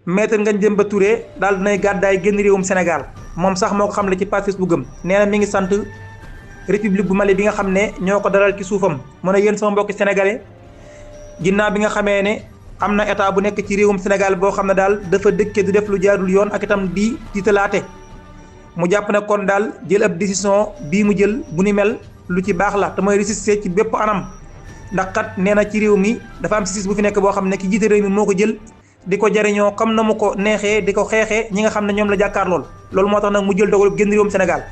Maître Ngagne Demba Touré daal dinay gàddaay génn réewum Sénégal moom sax moo ko xamle ci page Facebook am nee na mi ngi sant république bu Mali bi nga xam ne ñoo ko dalal ci suufam mu ne yéen sama mbokki sénégalais ginnaaw bi nga xamee ne am na état bu nekk ci réewum Sénégal boo xam ne daal dafa dëkke du def lu jaarul yoon ak itam di tiitalaate mu jàpp ne kon daal jël ab décision bii mu jël bu ni mel lu ci baax la te mooy résister ci bépp anam ndax kat nee na ci réew mi dafa am justice bu fi nekk boo xam ne ki jiite réew mi moo ko jël di ko jariñoo comme na mu ko neexee di ko xeexee ñi nga xam ne ñoom la jàkkaar loolu moo tax nag mu jël dogal génn réewum Sénégal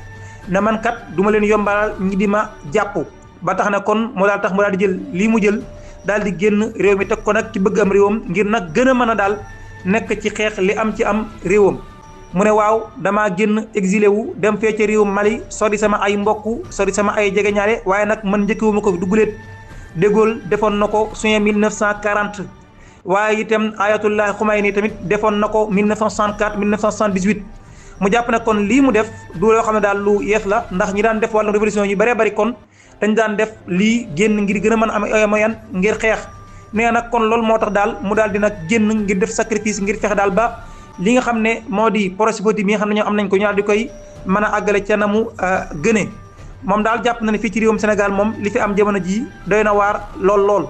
ne man kat du ma leen yombalal ñi di ma jàpp ba tax na kon moo daal tax mu daal di jël lii mu jël daal di génn réew mi teg ko nag ci bëgg am réewam ngir nag gën a mën a daal nekk ci xeex li am ci am réewam mu ne waaw damaa génn exilé wu dem fee ca réewum Mali sori sama ay mbokk sori sama ay jegeñaale waaye nag man njëkkewuma ko dugguleet De Gaulle defoon na ko juin 1940 waaye itam Ayatollah Khomeini tamit defoon na ko 1964 1978 mu jàpp ne kon lii mu def du loo xam ne daal lu yees la ndax ñi daan def wàllum révolution yi bëree bëri kon dañ daan def lii génn ngir gën a mën a am ay moyen ngir xeex nee nag kon loolu moo tax daal mu daal di nag génn ngir def sacrifice ngir fexe daal ba li nga xam ne moo di projet politique bi nga xam ne ñoo am nañ ko ñu daal di koy mën a àggale ca na mu gëne moom daal jàpp na ne fii ci réewum Sénégal moom li fi am jamono ji doy na waar lool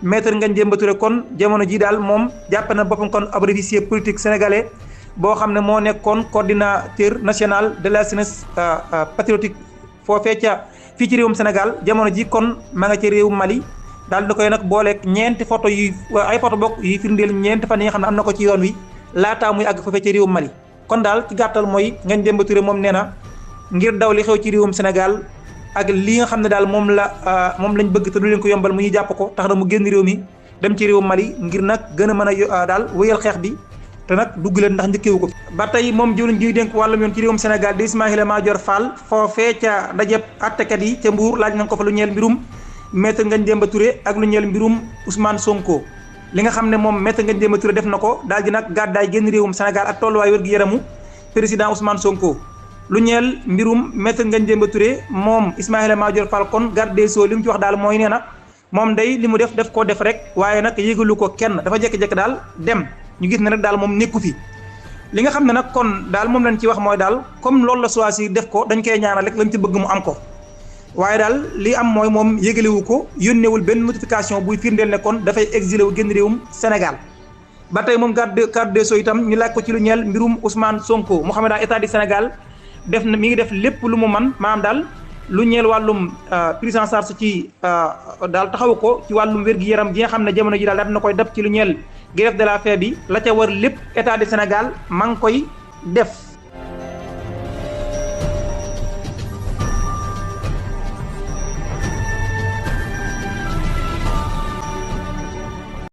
Maître Ngagne Demba Touré kon jamono ji daal moom jàpp na boppam kon ab réfugié politique sénégalais boo xam ne moo nekkoon coordinateur national de la jeunesse patriotique foofee ca fii ci réewum Sénégal jamono ji kon ma nga ci réewum Mali daal di koy nag booleeg ñeenti photo yu ay photo bokk yuy firndeel ñeenti fan yi nga xam ne am na ko ci yoon wi laataa muy àgg foofee ci réewum Mali kon daal ci gàttal mooy Ngagne Demba Touré moom nee na ngir daw li xew ci réewum Sénégal ak li nga xam ne daal moom lañ bëgg te du leen ko yombal mu ñu jàpp ko tax na mu génn réew mi dem ci réewum Mali ngir nag gën a mën a daal wéyal xeex bi te nag dugg leen ndax njëkkeewu ko ba tey moom jëwriñ ji dénk wàllum yoon ci réewum Sénégal di Ismaïla Madior Fall foofee ca dajeb attekat yi ca Mbuur laaj nañ ko fa lu ñeel mbirum Maître Ngagne Demba Touré ak lu ñeel mbirum Ousmane Sonko li nga xam ne moom Maître Ngagne Demba Touré def na ko daal di nag gàddaay génn réewum Sénégal ak tolluwaay wér-gu-yaramu président Ousmane Sonko lu ñeel mbirum Maître Ngagne Demba Touré moom Ismaïla Madior Fall kon garde des Sceaux li mu ci wax daal mooy nee na moom day li mu def koo def rek waaye nag yégalu ko kenn dafa jékki-jékki daal dem ñu gis ne rek daal moom nekku fi li nga xam ne nag kon daal moom lañ ci wax mooy daal comme loolu la choisir def ko dañ koy ñaanal rek lañ ci bëgg mu am ko waaye daal li am mooy moom yégalewu ko yónneewul benn notification buy firndeel ne kon dafay exilé wu génn réewum Sénégal ba tey moom garde des Sceaux itam ñu laaj ko ci lu ñeel mbirum Ousmane Sonko mu xam ne daal état du Sénégal def na mi ngi def lépp lu mu man maanaam daal lu ñeel wàllum prise en charge ci daal taxaw ko ci wàllum wér-gi-yaram gi nga xam ne jamono ji daal daal na koy def ci lu ñeel grève de la faim bi la ca war lépp état du Sénégal maa ngi koy def